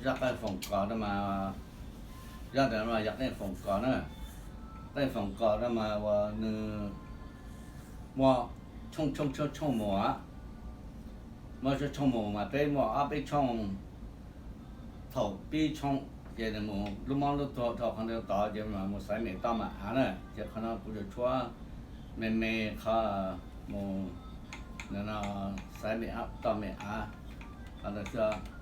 Zaj qeej foom kos no mas, zaj ntawm no yog qeej foom kos na. Qeej foom kos no mas uas nws muaj tshooj tshooj tshooj tshooj mus, muaj tshooj tshooj mus mas peb muaj ob peb tshooj. Thaum pib tshooj ces nws mus lub mob lub tuag dhau qhov ntawd tod ces mus xaiv mem toj mem av na, ces qhov no kuv yuav tshuab me me qhov mus, no, xaiv mem toj mem av, qhov ntawd xwb.